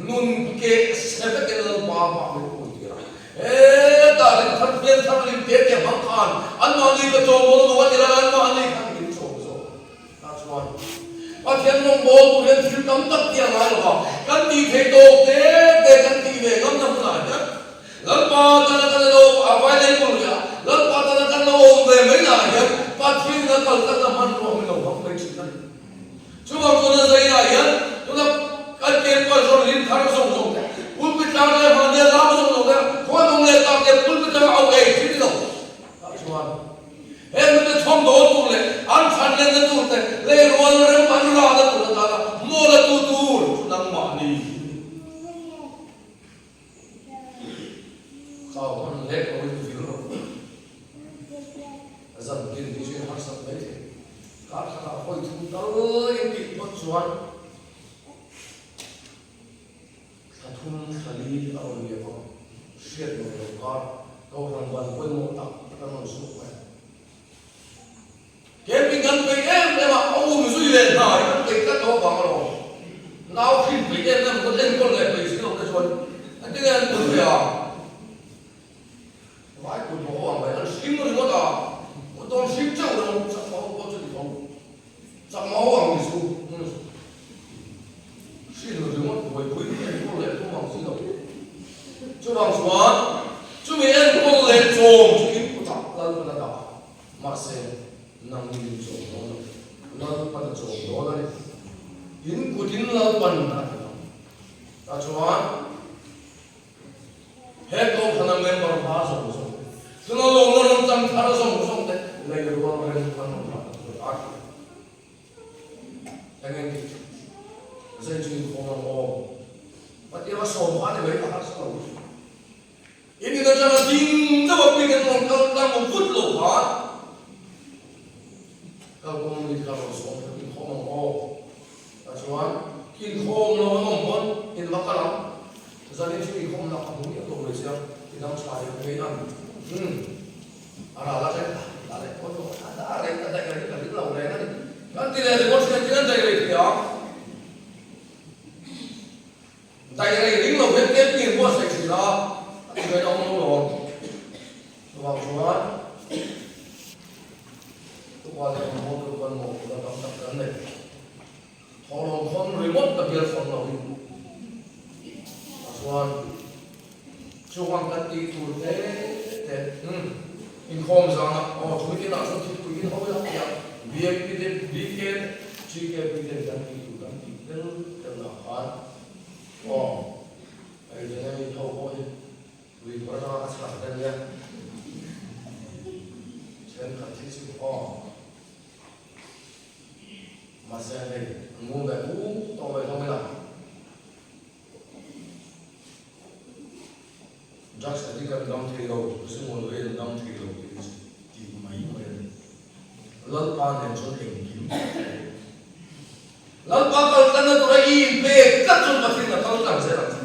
nun keh se vekin Lalpa mah min hmuh tir a, hetah rin thar hmel thar lim te te hmang khan anmahni ka chawm dawn emaw ka ti lai anmahni khan min chawm zawk a. Tah chuan Pathian rawngbâwl tur hian thil tam tak tih a ngai lo va, kan tih theih tawk te te kan tih ve ngamna hmunah hian Lalpa tana kan lo available leh a, Lalpa tana kan lo awm ve mai naah hian Pathianin a kal tlatna hmanrua min lo hmang mai thin a ni. Chuvang chuan a zainah hian tuna kan campus zawn lim thar zawng zawng te, pulpit tlang leh hmahnia zau zawng zawng te, khawi mawng leh tak te pulpit tlang a au ei thin ni lo. Tah chuan He mite thawmhnaw tur leh an thlanlenna tur te, leirual rem an rahna tur atana mawla tu tur chu nangmahni hi ni. Kau hman lek loin vil rawh. Zan tin hi chu in harsat mai thei. Kar khatah hawi thum tal in tih phawt chuan Thla thum thla li a rawn liam a, hriat lo lo kar Kohhran ban pawimawh tak tak an rawn chhuak mai a. Camping kan peih em em a, a um zui leh hna hi kan peih tlat lo avang alawm. Nau hrin peih em em kan enkawl leh peih si lo te chuan engtin nge an pun ve a? Vai kut maw ho ang mai, an hring ringawt a, kut dawn hring teuh ringawt, chakma ho pawh chu ti tho. Chakma ho ang ni chu hrin ringawt buaipui enkawl leh tum ang si lo. Chuvang chuan chumi enkawl leh chawm chu in kutah Lalpan a dah a, mahse nang in chawm dawn lo, Lalpan a chawm dawn a ni. In kutin Lalpan a ti ang. Tah chuan He Kohhrana member hma zawng zawng te, tuna lawmna rawn chang thar zawng zawng te lei rual reng an rawn dah ta tur a ti. Eng eng tih chu zai chu inkhawm ang aw. Pathian a sawm kha ni mai ka harsa lo chu. In in atanga ding deuh a ping an rawn kal tlang awm vut lo khan kalkawng mi kha rawn sawm kha inkhawm ang aw. Tachuan inkhawm lo an awm pawn in va kal ang. Zanin chu inkhawm nak a hmu miah lo mai sia, i dam tha leh phei ang. Umm, a ral a reng a, a leh pawh chu a a reng a daih reng ka ring lo reng a ni. Kan ti leh ringawt hriat hian daih rei thei ang. Daih rei ring lo hian tlem tir buatsaih thin a, a ti ngaihna awm lo lawm. Chuvang chuan tupa leh mamawh tur pawn mawhphurhna tam tak kan nei. Thawhlawm khawn ringawt ka bial fang lo in a chuan chuang kan tih tur te te umm inkhawm zana aw thui tinah chuan thilpui in ho ila tia BMP te BK te GKP te kan tih tur kan tih tel tel nah khan aw hei January tho pawh hi Lui kawr atanga ka chhak te ania thenkhat hi chu aw. Mahse hei an ngun ve pum tawh mai hlawm ila. Drugs addict an dam thei lo, zu ngawi an dam thei lo tih hi chu tih mai mai a ni. Lalpa nen chuan engkim a thei. Lalpa kal tlanna tura i inpek tlat chuan Pathian a kal tlang zel ang che.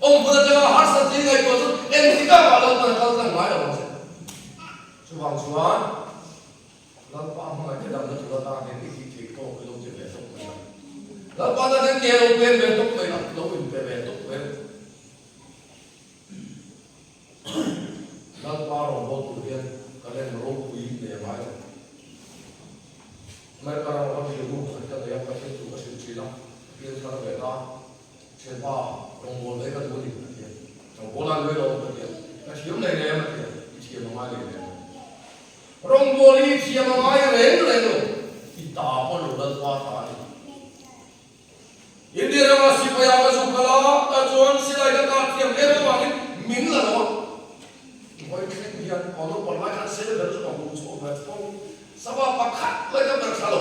Awmhmun atanga harsat tih ngaihtuah chuan engtikah mah Lalpan a kal tlang ngai lo ang che. Chuvang chuan Lalpa hmangaih te damna tur atan hian i tih theih tawk i lo ti ve tawp mai a. Lalpa tan hian ke lo pen ve tawp mai a, lo inpe ve tawp mai a. Lalpa rawngbâwl tur hian talent ropui nei a ngai lo. America ramah khan thiannu pakhat ka nei a, Pathian thu ka hrilh thin a, ka pian thar ve ta. Thianpa, rawngbâwl ve ka duh a ni, a ti a. Rawngbâwl a ni mai lo, ka ti a. Ka thiam leh nem, a ti a. I thiam a ngai leh nem. Rawngbâwl hi i thiam a ngai reng reng lo, i ta pawh lo Lalpa ta a ni. India rama sipai ah ka zu kal a, tah chuan silai ka kah thiam em avangin min la lo a. Vawi thleng hian aw naupang lai khan sel ber chu ka hmu chhuak ve tho. Sava pakhat mai ka ber thla lo.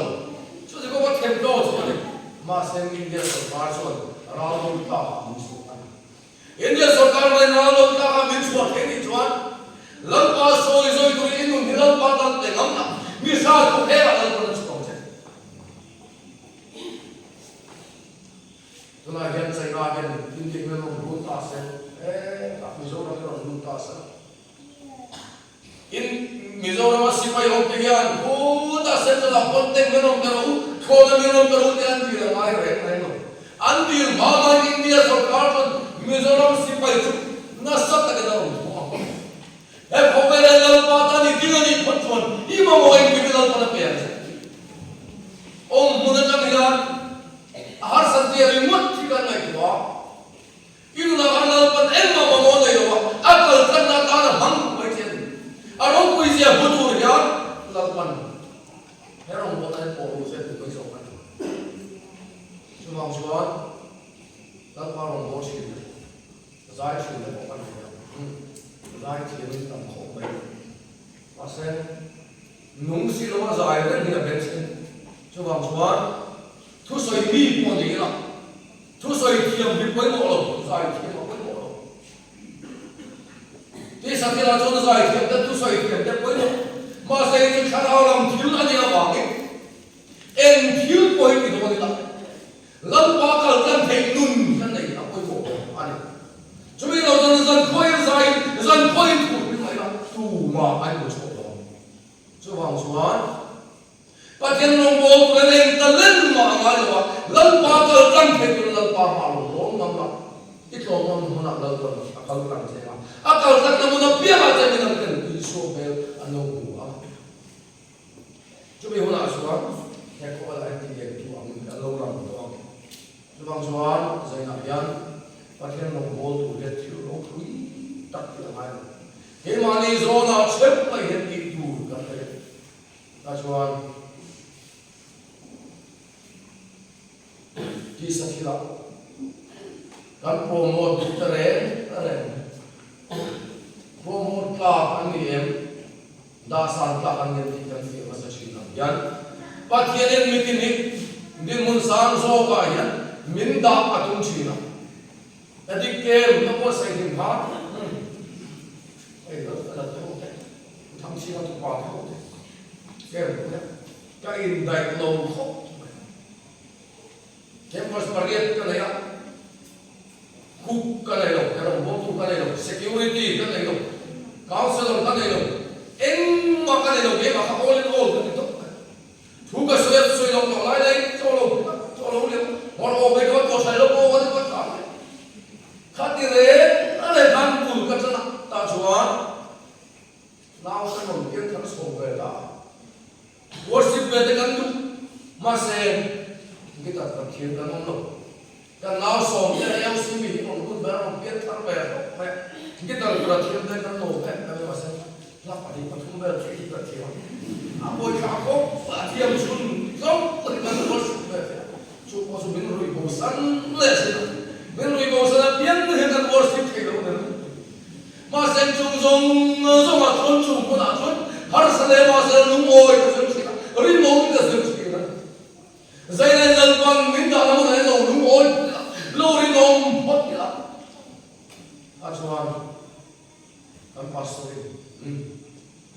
Chu ti kawng a them daw chu a ni. Mahse India sorkar chuan ral lo tlak ah min chhuah a ni. India sorkar mai ral lo tlak ah min chhuah thei nih chuan Lalpa sawi zawi turin i nun hi Lalpa tan pe ngam la, mi hral khawpher ah Lalpa na chhuak ang che. Tunah hian China hian India hian rawn run ta se, eh, Mizoram hi rawn run ta se. In. Mizorama sipai awm te hian khutah Central ah contact min rawn pe rawh u, thlawhna min rawn pe rawh u tih an dil a ngai reng reng lo. An dil hma hmain India sorkar chuan Mizoram sipai chu nasa takin a rawn thawh ang. He khawvela Lalpa tan i ding a nih phawt chuan i mamawh engkim i Lalpan a pe ang che. Awm hmun atang hian a harsat zia ringawt hi kan ngaihtuah a. I nunah khan Lalpan engmah mamawh nei lo a, a kal tlatna atan a hmang duh mai che a ni. A ropui zia hmu tur hian Lalpan he rawngbawlna hi pawh ru se duh mai zawk a ni. Chuvang chuan Lalpa rawngbâwl thin te, zai thin te pawh kan nei a, zai thiamin tam khawp mai. Mahse, nung si lova zai reng hi a beng chhin. Chuvang chuan thusawi mi pawh ni ila, Thusawi thiam hi pawimawh lo, zai thiam a pawimawh lo. Tisa thilah chuan zai thiam te, thusawi thiam te pawimawh. Mahse hi chu thlarau lam thil a nih avangin eng thil pawh hi ti dawn ila, Lalpa kal tlan theih nun hian nei a pawimawh lo a ni. Chumi lo chuan zan khawiin zaiin, zan khawiin thu hming mai ila, tumah a inhmuchhuak lo ang. Chuvang chuan Pathian rawngbâwl turin eng talent mah a ngai lo a, Lalpa kal tlang thei turin Lalpa hma lo tlawm ngam la, i tlawm ngam hmunah Lalpan a kal tlang che a, a kal tlatna hmun apiangah che midang ten Isua hmel an lo hmu ang. Chumi hunah chuan he khawvelah hian tiliantu angin kan lo lang tawh ang. Chuvang chuan zainah hian Pathian rawngbâwl tur hian thil ropui tak tih a ngai lo. Keimahni zawnah chheuh mai hian tih tur kan nei a. Tah chuan tisa thilah kan promote duh ta reng reng. Promote tlak an ni em, dahsan tlak an ni em tih kan fiah hmasa thin ang hian Pathianin mitin hi dinhmun sang zawkah hian min dah a tum thin a. Ka dik kem ka buatsaih hlim kha hei lo ka la tho te tham chhinga tupa tho te kem te ka indaih lo khawp mai campus pariat ka nei a cook ka nei lo erawng bawltu ka nei lo security ka nei lo councellor ka nei lo engmah ka nei lo keimah kha all in all ka ti tawp mai. Thu ka sawi a sawi lo tawh lai lai chaw lo chaw lo leh hmawr aw mai ka tawh hrai lo aw ka ti ka tlang leh kha ti reng a leh khan bul ka tan a tah chuan nau ka rawn piang thar chho ve ta a worship ve te kan duh mahse guitar kan thiam kan awm lo kan nau sawm te LC mi hi rawn lut ve a rawn piang thar ve hlawk mai a guitar tur a thiam te kan lawm em em a mahse Hla pahnih pathum vel khi hi ka thiam a, a pawithla khawp a thiam chhun zawng pawhin kan worship ve thei a, chu pawh chu min ruih bo san leh thin a, min ruih bo san apiang hian kan worship thei lo nen. Mahse chung zawng zawngah chuan chung hmunah chuan harsa leh mahse lungawi ka zir thin a, rinawm ka zir thin a. Zailai Lalpan min dahna hmunah hian lo lungawi phawt ila, lo rinawm phawt ila. A chuan. Kan pastor in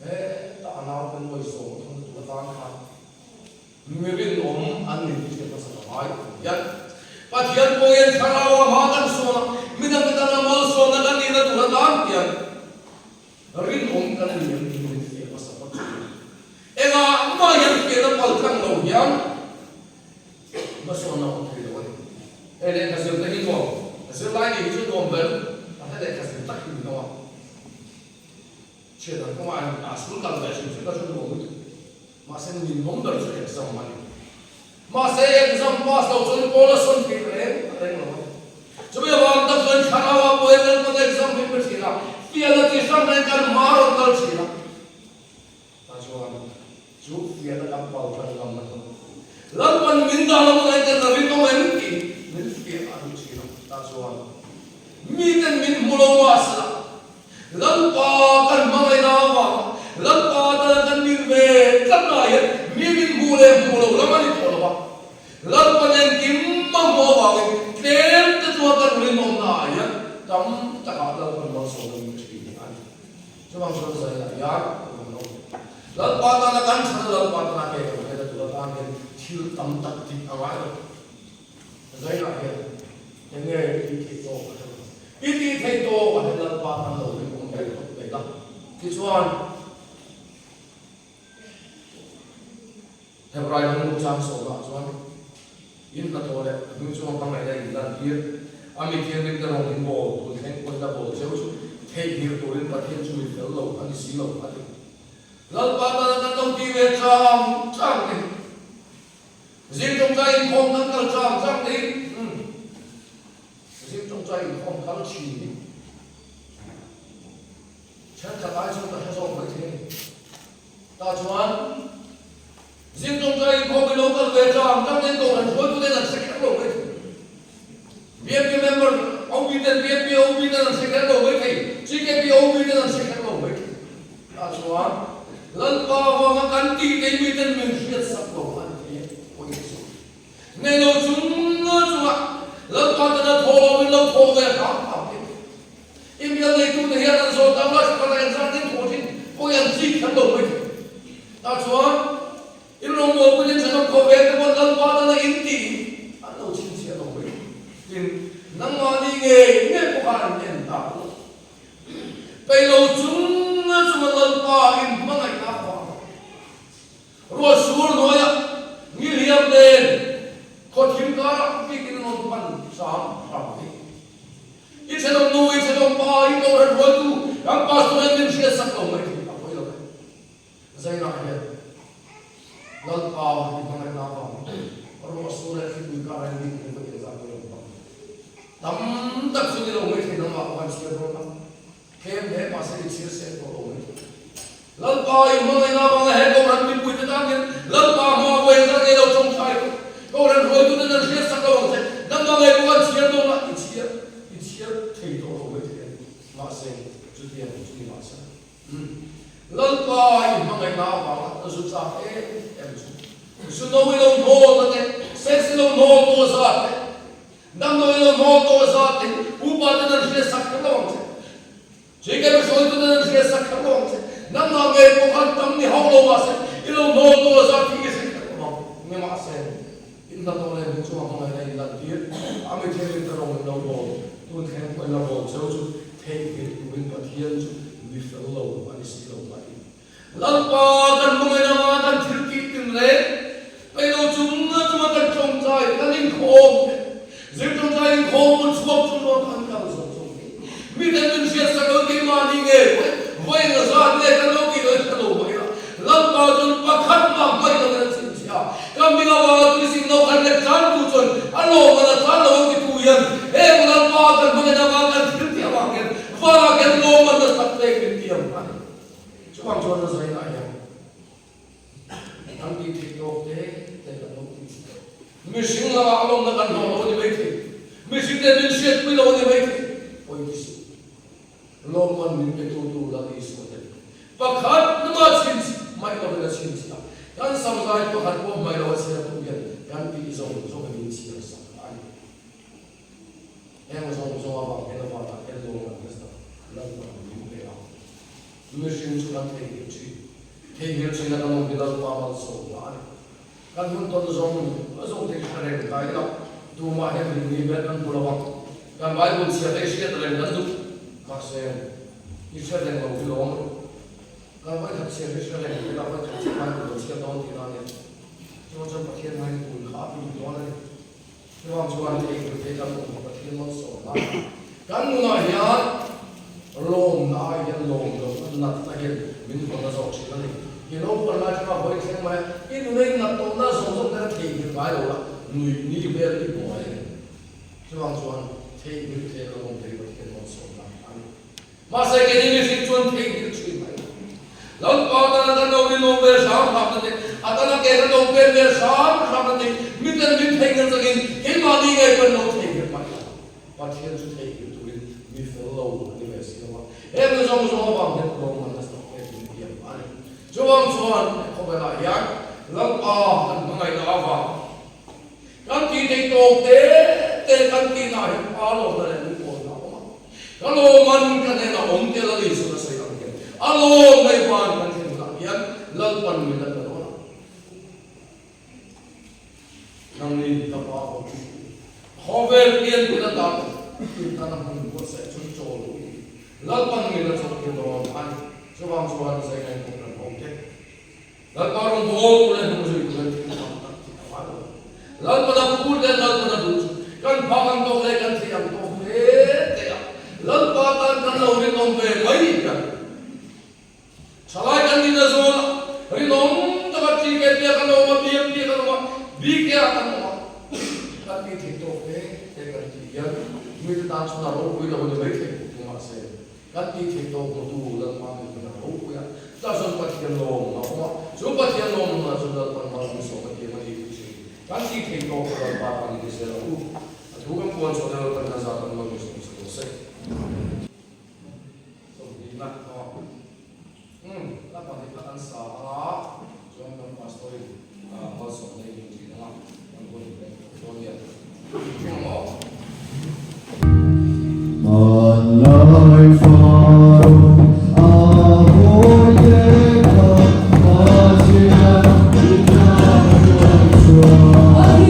hetah a naute nuai zawm a thawmna tur atan khan mi rinawm an ni tih hriat hmasa ka ngai a ni hian Pathian pawh hian thlarau a hma kan sawn a, midangte tana malsawmna kan nihna tur atan hian rinawm kan ni em tih min fiah hmasa phawt thin. Engah mah hian fiahna pal tlang lo hian hmasawnna awm thei lo a ni. Hei lehkha zir te hi nuam, zirlai nih hi chu nuam ber a hre lehkha zir tak hi ni lo a. Chhiat ang kawngah an a school kal ve hrim hrim a chu nuam lutuk. Mahse ninawm ber chu exam a ni. Mahse exam pass loh chuan pawl a sawn thei reng reng lo a ni. Chumi avang tak chuan thlarau ah pawh hian kan pawn exam hi pe thin a, fiahna chi hrang hrang kan hma rawn kal thin a. Tah chuan chu fiahna kan pal tan ngam a ni. Lalpan min dah lo ngai kan la rinawm em tih min fiah a duh thin a. Tah chuan miten min hmu lo mahsela Lalpa kan hmangaihna avanga Lalpa tana kan min ve tlat na hian mi min hmuh leh hmuh lo lam a ni tawh lo va. Lalpa nen kim a hmuh avangin tlem te chuan kan rinawmna ah hian tam takah Lalpan malsawmna min thin a ni. Chuvang chuan Zaina hian a rawn awm. Lalpa tana kan chhan a, Lalpa tana ke kan hriat a tur atan hian thil tam tak tih a ngai lo. Zaina hian eng nge i tih theih tawk a hre lo. I tih theih tawk a hre Lalpa tan lo rinawm ve phawt mai la. Tichuan. Hebrai lungmu chang sawmah chuan in hnathawh leh a hming chunga hmangaihna in lantir a mi thianghlim te rawng in bawl tun thleng pawn la bawl cheu chu theihnghilh turin Pathian chu mi fel lo a ni si lo a ti. Lalpa tana kan lo ti ve chang chang te hi zing tawngtai inkhawm kan kal chang chang te hi umm zing tawngtai inkhawm kal thin hi thenkhat ai chuan ka hre zawk mai thei a ni. Tah chuan zing tawngtai inkhawm hi lo kal ve chang chang ten Kohhran hruaituten an hre kher lo mai thei. BMP member OB ten BMP OB ten an hre kher lo mai thei, GKP OB ten an hre kher lo mai thei. Tah chuan Lalpa avanga kan tih te hi miten min hriat sak lo a ni thei e, pawhin a sawi. Nei lo chung chunga Lalpa tana thaw lo in lo thaw ve hram hram thei. Inbial neitute hian an zawt ang a, hriat a engzat in thaw thin pawhin an chik kher lo mai thei. Tah chuan in rawngbawlpui ten thenawm khaw ve te pawn Lalpa tana in tih an lo chhinchhiah lo mai thei. Tin, nangmahni ngei ngei pawh khan an en ta lo. Peih lo chung chunga Lalpa in hmangaihna vang Ruah sur hnuaiah ngilhiam nen khawthim karah bikin an rawn pan hram hram a ni. I thenawm nu, i thenawm pa, i kohhran hruaitu, kan pastor hian min hriat sak lo mai thei a pawi lo e. Zainah hian Lalpa i hmangaihna avangin ruah sur leh thlipui karah hian bikin ka inzah mai lo vang. Tam tak chu ni lo mai thei nangmah pawh an chhiar dawn a. Tlem hle mahse i chhir seh tawh lo mai thei. Lalpa i hmangaihna avanga he Kohhran mipuite tan hian Lalpa hma vawi zat ngei lo tawngtai rawh. Kohhran hruaitute nan hriat sak lo ang che. Nangmah ngei pawh an chhiar dawn a, i chhiar i chhiar thei tawh lo mai thei a ni. Mahse, chutiang chu ni mahse. Umm. Lalpa i hmangaihna avanga zu chak em em chu. Zu no i lo hnawl na te, sex i lo hnawl tawh zat te, Damdawi lo hnawl tawh zat te upa ten an hriat sak kher lo ang che. JK Mihruaitu ten an hriat sak kher lo ang che. Nangmah ngei pawh khan tam ni hauh lo mahse i lo hnawl tawh zat hi i hre kher lo ang. Nge mahse, in hnathawh leh hmun chungah hmangaihna in lantir a mi theirin te rawng in lo bawl tun thleng pawh in la bawl cheu chu theihnghilh turin Pathian chu mi fel lo a ni si lo mai. Lalpa kan hmangaihna anga kan thil tih tin reng peih lo chung chunga kan tawngtai kan inkhawm te, zir tawngtai inkhawm hmun chhuak chung chuan kan kal zawk zawk hi miten min hriat sak lo keimahni nge vawi nga zat nge kan lo tih lo i hre lo mai a, Lalpa chuan pakhat mah hmaih lo in a chhinchhiah a, ka hming avanga tuising no khat leh chan tu chuan a lawm a la chan lo ang ti tu hian heng Lalpa kan hmangaihna anga kan thil tih avang hian vanah hian lawm a nasat pek min tiam a ni. Chuvang chuan a zainah hian kan tih theih tawk te te kan lo ti. Mihring lakah a lawmna kan hlawh lo a ni maithei. Mihring te min hriatpui lo a ni maithei. Pawi ti suh. Lawmman min pe tu tu Lal Isua te pakhat nama chhinchhi hmaih lovin a chhinchhi a. Kan samzai pakhat pawh hmaih lo a chhiar tu hian kan tih zawng zawng hi min chhiar sak a ni. Heng zawng zawng avang hian a vanah hian lawmman nasa Lalpa min pe a. Mihring chu kan theihnghilh thin. Theihnghilh thin a kan awm hi Lalpa malsawmna a ni. Kan hun tawn zawng zawng te hre reng ta ila, tumah hian min ni ber kan hmu lo ang. Kan Bible chhiar te hriat reng kan duh. Mahse, i hre reng lo hi lawm rawh. Kan vawikhat chhiar hi hre reng ila, vawikhat chhiar Bible lo chhiar dawn tihna a nia. Chuvang chuan Pathian hmain tun kha a pin dawn a ni. Chuvang chuan theihnghilh thei kan awm hi Pathian malsawmna kan nunah hian lawmna ai hian lawm lohna natna hian min vawn a zawk thin a ni. I naupang lai tanga hawi thleng mai a, i nuna i nat tawhna zawng zawng te kha theihnghilh ngai lo la, nuih ni hmel i hmu ngai a ni. Chuvang chuan theihnghilh thei kan awm thei Pathian malsawmna a ni. Mahse keini mihring chuan theihnghilh thin mai lo. Lalpa tana kan lo rinawm ve hram hram na te, a tana ke kan lo pen ve hram hram na te, miten min theihnghilh takin keimahni ngei pawhin lo theihnghilh mai lo. Pathian chu theihnghilh turin mi fel lo a ni ve si lo a. Heng zawng zawng avang hian lawmman nasa tak pek min tiam a ni. Chuvang chuan khawvelah hian Lalpa kan hmangaihna avang kan tih theih tawk te te kan tihna hi pa lawmna leh lungawina a awm a. Ka lawman ka hnenah awm te Lal Isua sawi ang hian a lawm mai van kan thlen hunah hian Lalpan min la ta dawn a. Nangni ka pa awm khawvel pian pui atan in tan a hmun buatsaih chu chawl u i Lalpan min la chawk tir dawn a ni. Chuvang chuan zai ngaihtuah kan awm te Lalpa rawn bawl tu leh hnung zui tur an ti. Thalai kan nihna zawn rinawm taka TK te kan awm a, BMP kan awm a, BK ah kan awm a, kan tih theih tawk te te kan tih hian mite tan chuan a ropui lo a ni mai thei mahse kan tih theih tawk hmutu Lalpa mipui a ropui a, chutah chuan Pathian lawm a awm a, chu Pathian lawm hunah chuan Lalpan malsawm a tiam a ni tih hrilh kan tih theih tawk Lalpa kan ni zel ang u. A thu kan puan chhuah na Lalpan hian zah kan malsawm sa lo se. 20 aw. Umm hla pahnih kha kan sa ang a, chuan kan pastor in malsawmna in min tih ang a, kan hun kan thawk dawn nia. Eng maw? Hmanlai faro a hawi te kha Pathian i hna hruai chuan.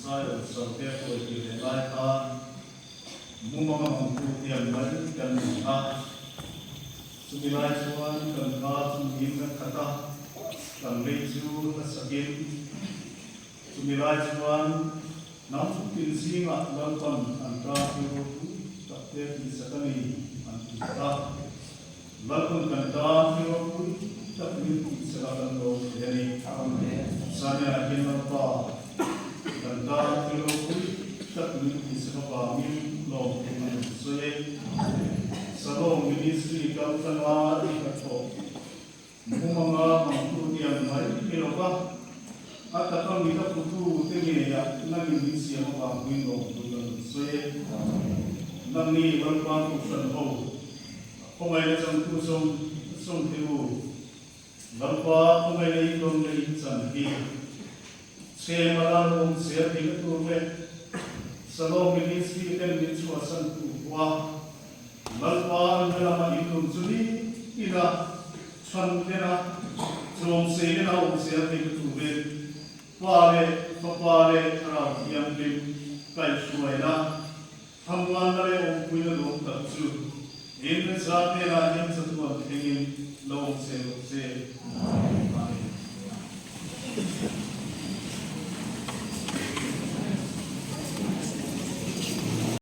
Zion Saute a tuai tir leh lai khan mumanga mangtu tiang mai kan ni a. Chumi lai chuan kan ka chu nim kan khat a, kan lei chu hlasakin chumi lai chuan hnam tin zingah Lalpan an ta thil ropui tak te tihsak a ni an ti a. Lalpan kan tan thil ropui tak min tihsak a kan lawm hle a ni. Sania hian Lalpa kan tan thil ropui tak min tihsak avangin lawm thung a ni sawi e. Salom Ministry kal tlanga i hnathawh mumanga hmangtu tiang mai ni lova, a taka mit a phutu te ngeiah nangin min siam avang huin lawm tur kan rawn sawi e. Nangni Lalpa Kohhran ho, khawngaihna changtu sawm sawm te u, Lalpa khawngaihna in rawn leh in chan hi chhema lar awm zel theihna tur leh Salom Ministry ten min chhuahsan tu pawha Lalpa an la lama in nun chu ni ina chhan lena chawm sei lena awm zel theihna turin Pa leh Fapa leh Thlarau Thianghlim kaihhruaina Thlamuanna leh awmpuina duhawm tak chu in zah hnenah hian chatuan thlengin lo awm se rawh se. Amen.